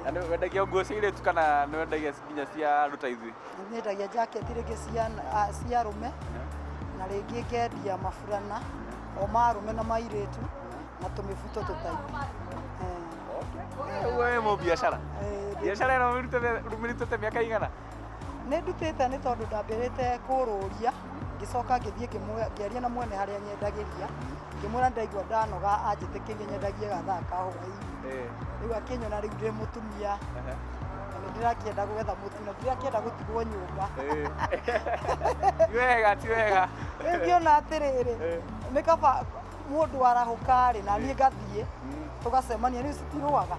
Na nĩ wendagia nguo cia airĩtu kana nĩ wendagia nginya cia andũ ta ithuĩ? Nyendagia jaketi rĩngĩ cia arũme, na rĩngĩ ngendia maburana o ma arũme na ma airĩtu, na tũmĩbuto tũtaiti. Ũguo wĩ mũbiacara? Biacara ĩno ũmĩrutĩte mĩaka igana? Nĩ ndutĩte nĩ tondũ ndambĩrĩte kũrũria, ngĩcoka ngĩthiĩ ngĩaria na mwene harĩa nyendagĩria, ngĩmwĩra ndaigua ndanoga anjĩtĩkĩrie nyendagie gathaa ka hwaĩ-inĩ. Rĩu akĩnyona rĩu ndĩ mũtumia, na nĩ ndĩrakĩenda gwetha mũtu na ndirakĩenda gũtigwo nyũmba. Ti wega, ti wega. Rĩu ngĩona atĩrĩrĩ, nĩ kaba mũndũ arahũka rĩ, na niĩ ngathiĩ, tũgacemania, rĩu citirũaga,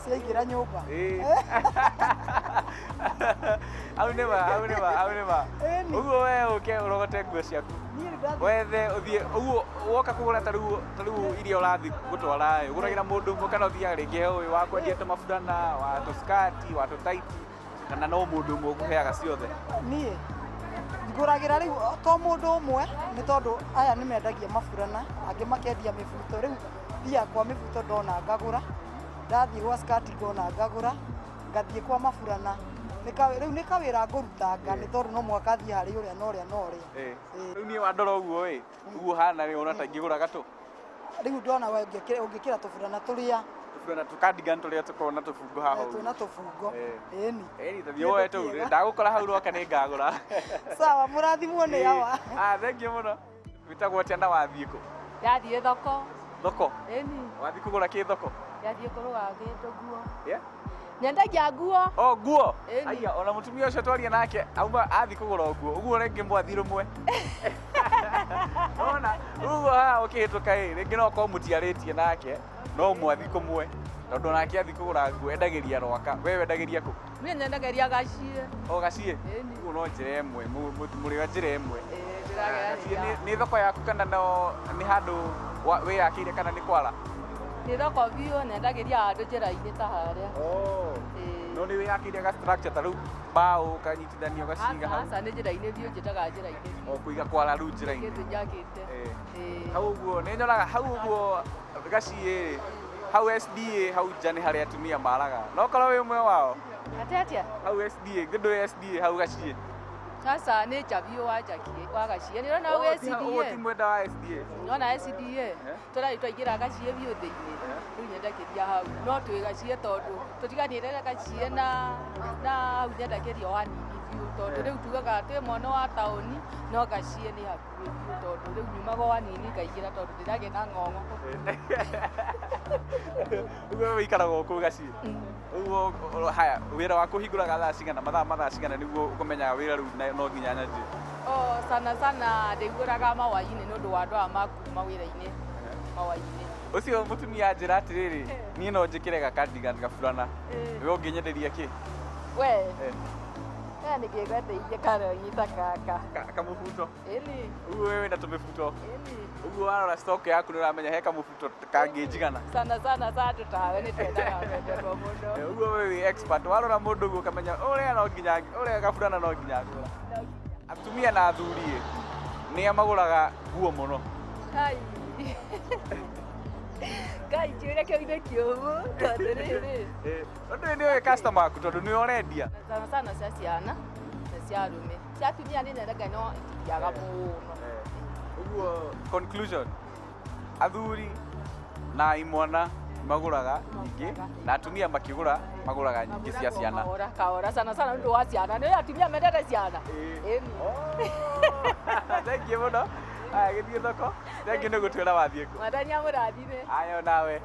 ciaingĩra nyũmba. Hau nĩ ma, hau nĩ ma, hau nĩ ma. Ũguo we ũke ũrogote nguo ciaku. Wethe ũthiĩ ũguo woka kũgũra ta rĩu iria ũrathiĩ gũtwara ĩ, ũgũragĩra mũndũ ũmwe kana ũthiaga rĩngĩ he ũyũ wa kwendia tũmaburana, wa tũskati, wa tũtaiti, kana no mũndũ ũmwe ũkũheaga ciothe? Niĩ ngũragĩra rĩu to mũndũ ũmwe, nĩ tondũ aya nĩ mendagia maburana, angĩ makendia mĩbuto. Rĩu thiaga kwa mĩbuto ndona ngagũra, ndathiĩ gwa skati ngona ngagũra, ngathiĩ kwa maburana. Rĩu nĩ kawĩra ngũrutanga nĩ tondũ no mũhaka thiĩ harĩ ũrĩa na ũrĩa na ũrĩa. Rĩu niĩ wandora ũguo ĩ, ũguo hana rĩ, ũrona ta ingĩgũra gatũ? Rĩu ndona we ũngĩkĩra tũburana tũrĩa. Tũburana tũkandigan tũrĩa tũkoragwo na tũbungo haha ũguo. Twĩna tũbungo. Ĩni. Ĩni, ta thiĩ woe tũu, ndagũkora hau roka nĩ ngagũra. Sawa, mũrathimwo nĩ awa. Thank you mũno. Wĩtagwo atĩa na wathiĩ kũ? Ndathiĩ thoko. Thoko? Ĩni. Wathiĩ kũgũra kĩ thoko? Ndathiĩ kũgũra kĩndũ nguo. Yeah? Nyendagia nguo. O nguo? Ĩni. Aya, ona mũtumia ũcio twaria nake auma athiĩ kũgũra nguo. Ũguo rĩngĩ mwathiĩ rũmwe. Ona, ũguo haha ũkĩhĩtũka ĩ, rĩngĩ no ũkorwo mũtiarĩtie nake, no mwathiĩ kũmwe. Tondũ onake athiĩ kũgũra nguo endagĩria Rwaka. We wendagĩria kũ? Niĩ nyendagĩria Gaciĩ. O Gaciĩ? Ĩni. Ũguo no njĩra ĩmwe, mũrĩ a njĩra ĩmwe. Ĩĩ, ndĩragera Gaciĩ njĩra. nĩ thoko yaku kana no nĩ handũ wĩyakĩire kana nĩ kwara? Nĩ thoko biũ, nyendagĩria handũ njĩra-inĩ ta harĩa. No nĩ wĩyakĩire ga structure ta rĩu mbaũ ũkanyitithania ũgaciga hau? Aca, nĩ njĩra-inĩ biũ, njĩtaga njĩra-inĩ biũ. O kũiga kwara rĩu njĩra-inĩ. Kĩndũ njakĩte. Hau ũguo, nĩ nyonaga hau ũguo Gaciĩ, hau SDA, hau nja nĩ harĩa atumia maraga. No korwo wĩ ũmwe wao? Atĩ atĩa? Hau SDA, githĩ ndũĩ SDA hau Gaciĩ? Sasa nĩ nja biũ wa Njakiĩ, wa Gaciĩ. Nĩ ũrona hau SDA? Ũguo ti mwenda wa SDA? Nĩwona SDA? Tũrathiĩ twaingĩra Gaciĩ biũ thĩinĩ. Rĩu nyendagĩria hau. No twĩ Gaciĩ tondũ tũtiganĩte na Gaciĩ na hau nyendagĩria o hanini biũ tondũ rĩu tugaga twĩ mwana wa taũni no Gaciĩ nĩ hakuhĩ biũ tondũ rĩu nyumaga o hanini ngaingĩra tondũ ndĩragĩa na ng'ong'o. Ũguo wĩikaraga o kũu Gaciĩ? Ũguo haya, wĩra waku ũhingũraga thaa cigana, mathaa cigana nĩguo ũkũmenyaga wĩra rĩu no nginya nyanjie? O, sana sana ndĩhingũraga mawai-inĩ nĩ ũndũ wa andũ aya makuma wĩra-inĩ mawai-inĩ. Ũcio mũtumia anjĩra atĩrĩrĩ, niĩ no njĩkĩre ga cardigan gaburana. We ũngĩnyenderia kĩ? We. We nĩ ngĩgweteirie karongi ta gaka. Kamũbuto? Ĩni. Ũguo we wĩna tũmĩbuto? Ĩni. Ũguo warora stock yaku nĩ ũramenya he kamũbuto kangĩnjigana? Sana sana sa andũ tawe nĩ twendaga kwendetwo mũno. Ũguo we wĩ expert, warora mũndũ ũguo ũkamenya ũrĩa no nginya, ũrĩa gaburana no nginya ngũra. Atumia na athuri ĩ, nĩa magũraga nguo mũno? Kai. Ngai kĩũria kĩu nĩ kĩũmũ, tondũ rĩrĩ. Ũndũ ũyũ nĩ ũĩ customer aku tondũ nĩwe ũrendia. Sana sana cia ciana na cia arũme. Cia atumia nĩ nyendaga no itithiaga mũno. Ũguo conclusion, athuri na imwana magũraga nyingĩ na atumia makĩgũra magũraga nyingĩ cia ciana. Kahora, kahora sana sana nĩ ũndũ wa ciana. Nĩ atumia mendete ciana. Ĩni. Thank you mũno. Aya, gĩthiĩ thoko. Thank you nĩ gũtwĩra wathiĩ kũ. Mwathani amũrathime. Aya, nawe.